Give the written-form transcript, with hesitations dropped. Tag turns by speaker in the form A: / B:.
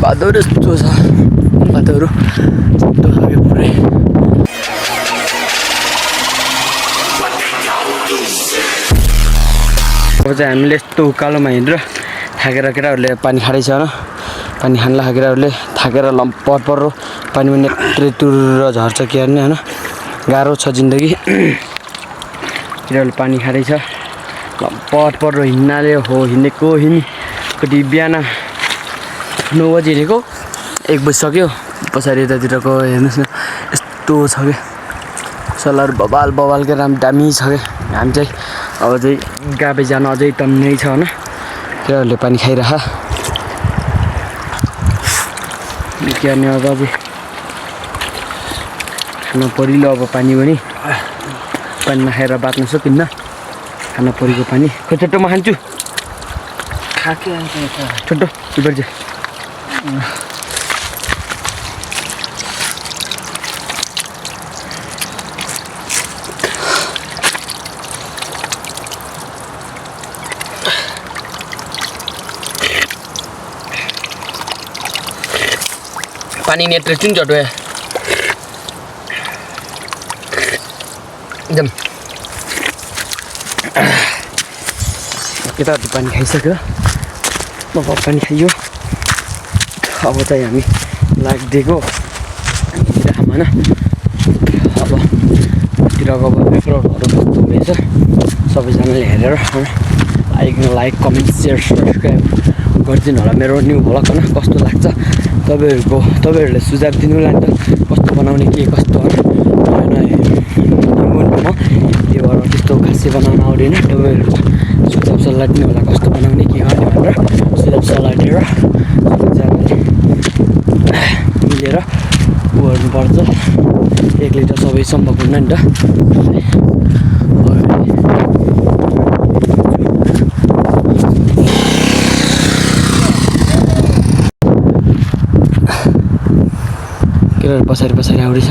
A: बादहरू यस्तो छ बादहरू छिटो छ कि पुरै अब चाहिँ हामीले यस्तो उकालोमा हिँडेर थाकेर केटाहरूले पानी खाँदैछ होइन पानी खान लाग्यो केटाहरूले थाकेर लम्पट पर्रो पानी पनि यत्रो तुरेर झर्छ के गर्ने होइन गाह्रो छ जिन्दगी केटाहरूले पानी खाँदैछ लम्पट पर्रो हिँड्नाले हो हिँडेको कति बिहान 9 बजी हिँडेको 1 बजिसक्यो पछाडि यतातिरको हेर्नुहोस् न यस्तो छ कि सलार बबाल के दामी छ कि हामी चाहिँ अब चाहिँ गाबे जान अझै टन्नै छ होइन केटाहरूले पानी खाइरह के गर्ने अब अझै खान परिलो अब पानी पनि पानी नखाएर बाँच्न सकिन्न खान परेको पानी खोइ छोटोमा खान्छु छोटो इबर्जे पानी नेट रेस्टिंग चटो है जम केटाहरू पानी खाइसक्यो अब पानी खाइयो अब चाहिँ हामी लाग्दिएको होइन अब तिरको एप्रोडहरू कस्तो हुँदैछ सबैजनाले हेरेर लाइक कमेन्ट सेयर सब्सक्राइब गरिदिनु होला मेरो न्यू भ्लग होइन कस्तो लाग्छ तपाईँहरूले सुझाव दिनु होला नि त कस्तो बनाउने के कस्तो म त्यो भएर त्यस्तो खासै बनाउन आउँदैन तपाईँहरू सुझाव सल्लाह दिनु होला कस्तो बनाउने के गर्ने भनेर सुझाव सल्लाह दिएर सबैजनाले मिलेर गर्नुपर्छ 1 लिटर सबै सम्भव हुन्न नि त पछाडि आउँदैछ